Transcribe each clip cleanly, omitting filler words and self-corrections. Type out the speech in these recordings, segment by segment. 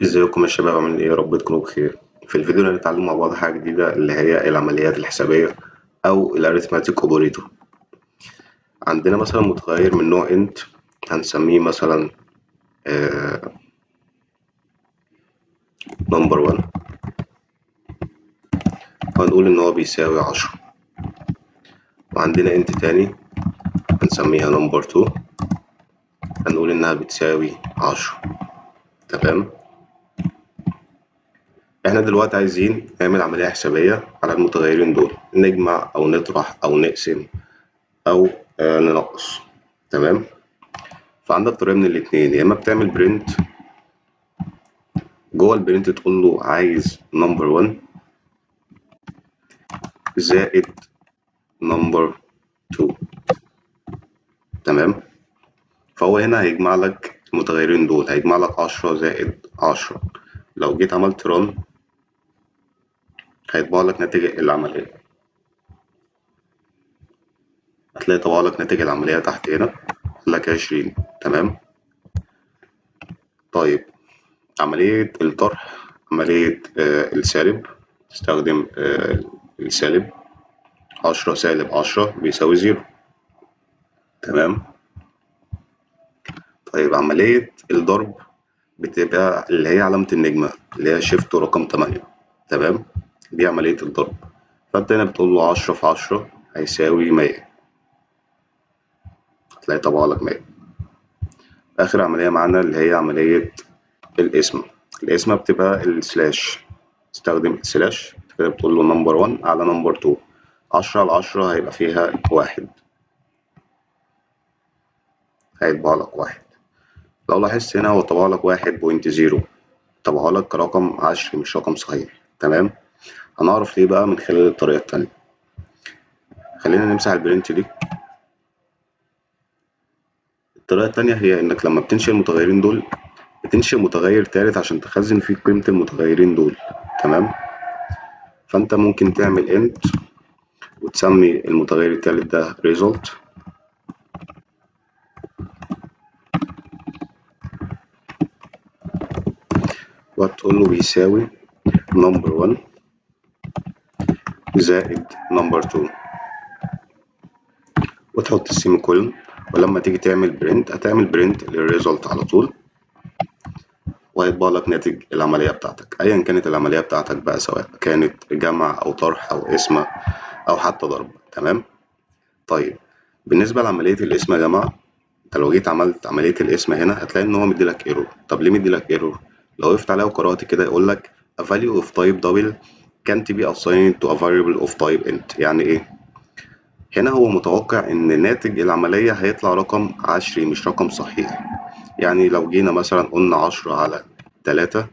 ازيكم يا شباب، عاملين ايه؟ يا رب تكونوا بخير. في الفيديو ده هنتعلم مع بعض حاجة جديدة اللي هي العمليات الحسابية أو ال arithmetic operator. عندنا مثلا متغير من نوع int هنسميه مثلا number 1، وهنقول إن هو بيساوي 10. وعندنا int تاني هنسميها number 2، هنقول إنها بتساوي 10. تمام. احنا دلوقتي عايزين نعمل عملية حسابية على المتغيرين دول، نجمع أو نطرح أو نقسم أو ننقص. تمام. فعندك طريقة من الاتنين، يا إما بتعمل print، جوه ال print تقول له عايز number 1 زائد number 2. تمام. فهو هنا هيجمع لك المتغيرين دول، هيجمع لك 10 زائد 10. لو جيت عملت run هيطبع لك ناتج العملية، هتلاقي طبع لك ناتج العملية تحت هنا قال لك 20. تمام. طيب عملية الطرح، عملية السالب، تستخدم السالب، 10 سالب 10 بيساوي 0. تمام. طيب عملية الضرب بتبقى اللي هي علامة النجمة اللي هي shift رقم 8. تمام. دي عملية الضرب. فأنت هنا بتقول له 10 في 10 هيساوي 100، هتلاقي طبع لك 100. آخر عملية معانا اللي هي عملية القسمة. القسمة بتبقى ال slash، تستخدم ال slash كده بتقول له number 1 على number 2، 10 على 10 هيبقى فيها 1، هيطبع لك 1. لو لاحظت هنا هو طبع لك 1.0، طبعها لك كرقم عشري مش رقم صحيح. تمام. هنعرف ليه بقى من خلال الطريقة التانية. خلينا نمسح ال print دي. الطريقة التانية هي إنك لما بتنشئ المتغيرين دول بتنشئ متغير تالت عشان تخزن فيه قيمة المتغيرين دول. تمام. فأنت ممكن تعمل int وتسمي المتغير التالت ده result، وهتقول له بيساوي number 1 زائد number 2، وتحط ال semicolon. ولما تيجي تعمل print هتعمل print لل result على طول، وهيطبع لك ناتج العملية بتاعتك أيا كانت العملية بتاعتك بقى، سواء كانت جمع أو طرح أو قسمة أو حتى ضرب. تمام. طيب بالنسبة لعملية القسمة يا جماعة، أنت لو جيت عملت عملية القسمة هنا هتلاقي إن هو مديلك error. طب ليه مديلك error؟ لو وقفت عليها وقرأت كده يقول لك a value of type double can't be assigned to a variable of type int. يعني إيه؟ هنا هو متوقع إن ناتج العملية هيطلع رقم عشري مش رقم صحيح. يعني لو جينا مثلا قلنا 10 على 3،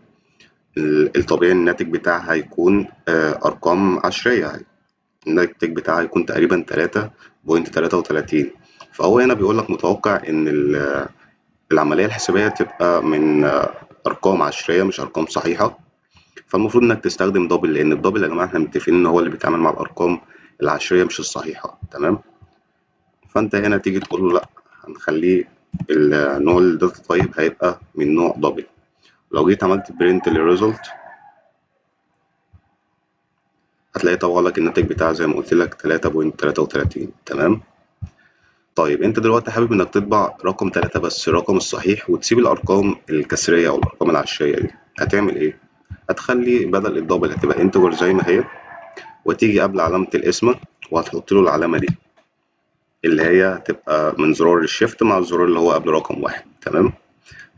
الطبيعي الناتج بتاعها هيكون أرقام عشرية، الناتج بتاعها هيكون تقريبا 3.33. فهو هنا بيقول لك متوقع إن العملية الحسابية تبقى من أرقام عشرية مش أرقام صحيحة، فالمفروض إنك تستخدم double، لأن ال double يا جماعة إحنا متفقين إن هو اللي بيتعامل مع الأرقام العشرية مش الصحيحة. تمام. فأنت هنا تيجي تقول له لأ، هنخليه النوع ال data type هيبقى من نوع double. لو جيت عملت print لل result هتلاقي طبع لك الناتج بتاعه زي ما قلت لك 3.33. تمام. طيب انت دلوقتي حابب انك تطبع رقم 3 بس، الرقم الصحيح، وتسيب الارقام الكسريه او الارقام العشريه دي. هتعمل ايه؟ هتخلي بدل ال double هتبقى integer زي ما هي، وتيجي قبل علامه القسمه وهتحط له العلامه دي اللي هي هتبقى من زرار ال shift مع الزرار اللي هو قبل رقم 1. تمام.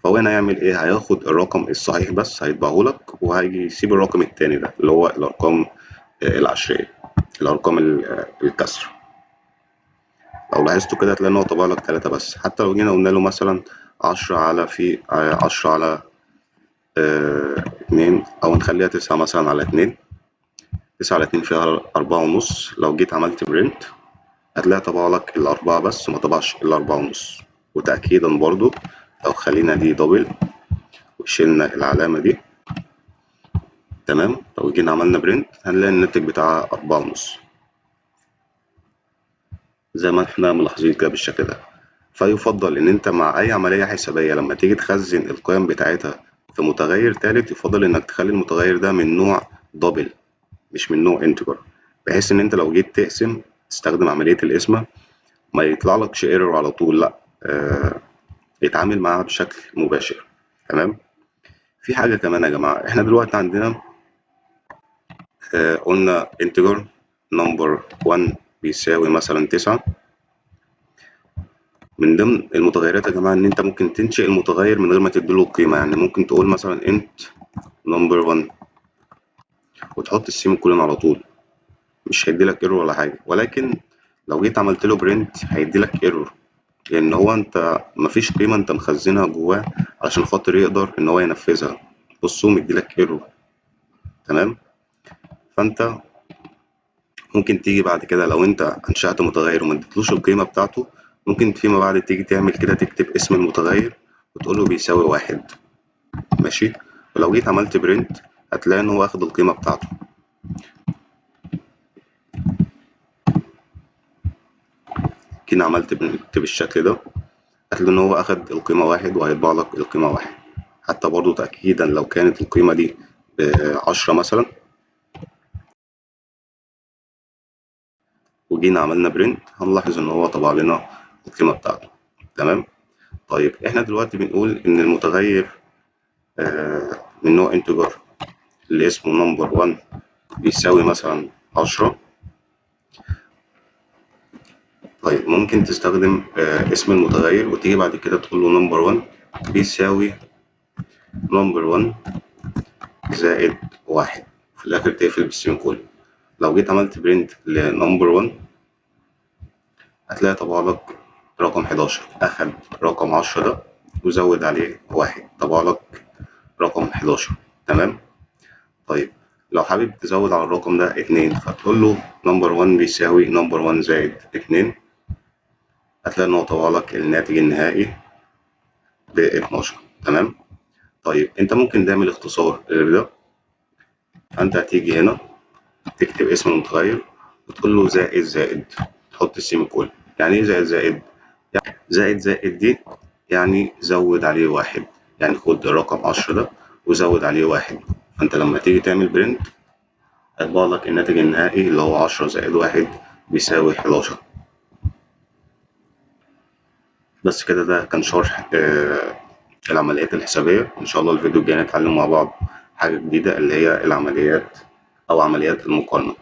فهو هنا هيعمل ايه؟ هياخد الرقم الصحيح بس هيطبعه لك، وهيجي يسيب الرقم التاني ده اللي هو الارقام العشريه، الارقام الكسر. لو لاحظتوا كده هتلاقي ان هو طبع لك 3 بس. حتى لو جينا قلنا له مثلا 10 على في 10 على 2، او نخليها 9 مثلا على 2، 9 على 2 فيها 4.5. لو جيت عملت print هتلاقي طبع لك الأربعة بس وما طبعش الأربعة ونص. وتأكيدا برضو لو خلينا دي double وشيلنا العلامة دي، تمام، لو جينا عملنا print هنلاقي الناتج بتاعها 4.5 زي ما احنا ملاحظين كده بالشكل ده. فيفضل إن أنت مع أي عملية حسابية لما تيجي تخزن القيم بتاعتها في متغير تالت، يفضل إنك تخلي المتغير ده من نوع double مش من نوع integer، بحيث إن أنت لو جيت تقسم تستخدم عملية القسمة ما يطلعلكش error على طول، لأ، يتعامل معاها بشكل مباشر. تمام. في حاجة كمان يا جماعة، إحنا دلوقتي عندنا قلنا integer number 1 بيساوي مثلا 9. من ضمن المتغيرات يا جماعة إن أنت ممكن تنشئ المتغير من غير ما تديله القيمة، يعني ممكن تقول مثلا int number 1 وتحط ال semicolon على طول، مش هيديلك error ولا حاجة. ولكن لو جيت عملت له print هيديلك error، لأن هو أنت مفيش قيمة أنت مخزنها جواه علشان خاطر يقدر إن هو ينفذها. بصوا مديلك error. تمام. فأنت ممكن تيجي بعد كده لو أنت أنشأت متغير وما اديتلوش القيمة بتاعته، ممكن فيما بعد تيجي تعمل كده، تكتب اسم المتغير وتقول له بيساوي 1. ماشي. ولو جيت عملت print هتلاقي إن هو واخد القيمة بتاعته. كده عملت print بالشكل ده، هتلاقي إن هو أخد القيمة 1 وهيطبع لك القيمة 1. حتى برضو تأكيدا لو كانت القيمة دي ب10 مثلا وجينا عملنا print هنلاحظ إن هو طبع لنا القيمة بتاعته. تمام. طيب إحنا دلوقتي بنقول إن المتغير من نوع integer اللي اسمه number 1 بيساوي مثلا 10. طيب ممكن تستخدم اسم المتغير وتيجي بعد كده تقول له number 1 بيساوي number 1 زائد 1، في الآخر تقفل بال semicolon. لو جيت عملت print ل number 1 هتلاقي طبع لك رقم 11، أخد رقم 10 ده وزود عليه 1، طبع لك رقم 11. تمام. طيب لو حابب تزود على الرقم ده 2، فتقول له number 1 بيساوي number 1 زائد 2، هتلاقي إن هو طبع لك الناتج النهائي ب 12. تمام. طيب أنت ممكن تعمل اختصار لده، فأنت هتيجي هنا تكتب اسم المتغير وتقول له زائد زائد، تحط ال semicolon. يعني إيه زائد زائد؟ يعني زائد زائد دي يعني زود عليه 1، يعني خد الرقم 10 ده وزود عليه 1. فأنت لما تيجي تعمل print هيطبع لك الناتج النهائي اللي هو 10 زائد 1 بيساوي 11. بس كده، ده كان شرح العمليات الحسابية. إن شاء الله الفيديو الجاي نتعلم مع بعض حاجة جديدة اللي هي العمليات أو عمليات المقارنة.